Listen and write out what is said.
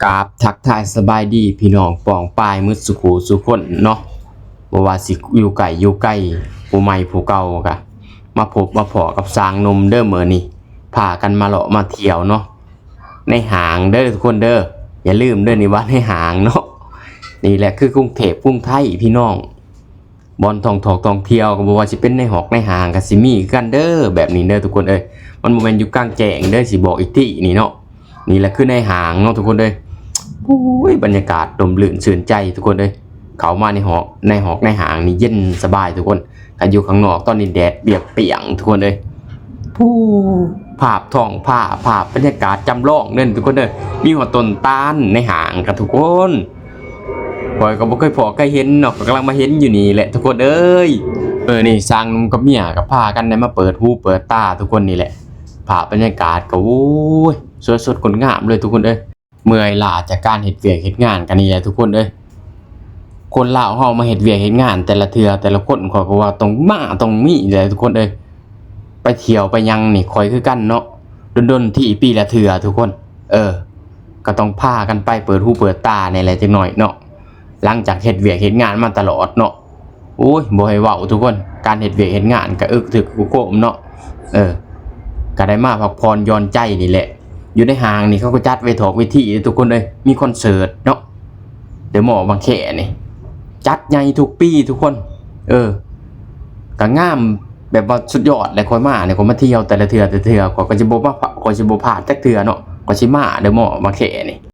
ກາບທັກທາຍສະບາຍດີພີ່ນ້ອງປ້ອງປາຍໝົດສູ່ຄູ່ສູ່ຄົນເນາະ, ບໍ່ວ່າຊິຢູ່ໃກ້ຢູ່ໄກ, ຜູ້ໃໝ່ຜູ້ເກົ່າ ກະມາພົບມາພໍ້ກັບຊ່າງໜຸ່ມເດີ. ມື້ນີ້ພາກັນມາເລາະມາທ່ຽວເນາະ ໃນຫ້າງເດີທຸກຄົນເດີ. ຢ່າລືມເດີ ນີ້ວ່າໃນຫ້າງເນາະ, ນີ້ແຫຼະຄືກຸງເທບກຸງໄທພີ່ນ້ອງ. ບ່ອນທ່ອງທ່ອງທ່ອງທ່ຽວ ກໍບໍ່ວ່າຊິເປັນໃນຮອກໃນຫ້າງ ກໍຊິມີຄືກັນເດີ ແບບນີ້ເດີທຸກຄົນເອີຍ. ມັນບໍ່ແມ່ນຢູ່ກາງແຈ້ງເດີ ຊິບອກອີກທີນີ້ເນາະ. ນີ້ແຫຼະຄືໃນຫ້າງເນາະທຸກຄົນເອີຍ. ໂອ້ຍ ບັນຍາກາດຮົ່ມລື່ນຊື່ນໃຈທຸກຄົນເອີຍ. ເຂົ້າມາໃນຮອກ ໃນຮອກໃນຫ້າງນີ້ເຢັນສະບາຍທຸກຄົນ. ຄັນຢູ່ຂ້າງນອກຕອນນີ້ແດດປຽກປ່ຽງທຸກຄົນເອີຍ. ຜູ້ ພາບທ້ອງຟ້າ ພາບບັນຍາກາດຈຳລອງເດີທຸກຄົນເດີ. ມີຮອດຕົ້ນຕານໃນຫ້າງກະທຸກຄົນ. ຂ້ອຍກໍບໍ່ເຄີຍພໍ້ເຄີຍເຫັນເນາະ, ກໍກຳລັງມາເຫັນຢູ່ນີ້ແຫຼະທຸກຄົນເອີຍ. ເອີ ນີ້ຊ່າງໜຸ່ມກັບເມຍກໍພາກັນໄດ້ມາເປີດຫູເປີດຕາທຸກຄົນນີ້ແຫຼະ. ພາບບັນຍາກາດກໍ ໂອ້ຍ ສວຍສົດງົດງາມເລີຍທຸກຄົນເອີຍ. ເມື່ອຍລ້າຈາກການເຮັດວຽກເຮັດງານກັນນີ້ແຫຼະທຸກຄົນເອີຍ. ຄົນລາວເຮົາມາເຮັດວຽກເຮັດງານແຕ່ລະເທື່ອແຕ່ລະຄົນ ຂ້ອຍກໍວ່າຕ້ອງມາຕ້ອງມີແຫຼະທຸກຄົນເອີຍ. ໄປທ່ຽວໄປຫຍັງນີ້ຂ້ອຍຄືກັນເນາະ, ດົນໆທີ ປີລະເທື່ອທຸກຄົນ. ເອີ ກໍຕ້ອງພາກັນໄປເປີດຫູເປີດຕາແດ່ແຫຼະຈັກໜ້ອຍເນາະ. ຫຼັງຈາກເຮັດວຽກເຮັດງານມາຕະຫຼອດເນາະ, ໂອ້ຍ ບໍ່ໃຫ້ເວົ້າທຸກຄົນ, ການເຮັດວຽກເຮັດງານກະອຶກທຶກໂຄມເນາະ. ເອີ ກະໄດ້ມາພັກຜ່ອນຢ່ອນໃຈນີ້ແຫຼະ. ຢູ່ໃນຫ້າງນີ້ເຂົາກໍຈັດເວທອກເວທີເດ້ທຸກຄົນເອີຍ, ມີຄອນເສີດເນາະ The Mall ບາງແຄນີ້ ຈັດໃຫຍ່ທຸກປີທຸກຄົນ. ເອີ ກະງາມແບບວ່າສຸດຍອດແຫຼະ. ຂ້ອຍມານີ້ ຂ້ອຍມາທ່ຽວແຕ່ລະເທື່ອແຕ່ລະເທື່ອ ຂ້ອຍກໍຊິບໍ່ມາພະ ຂ້ອຍຊິບໍ່ພາດຈັກເທື່ອເນາະ, ຂ້ອຍຊິມາ The Mall ບາງແຄນີ້.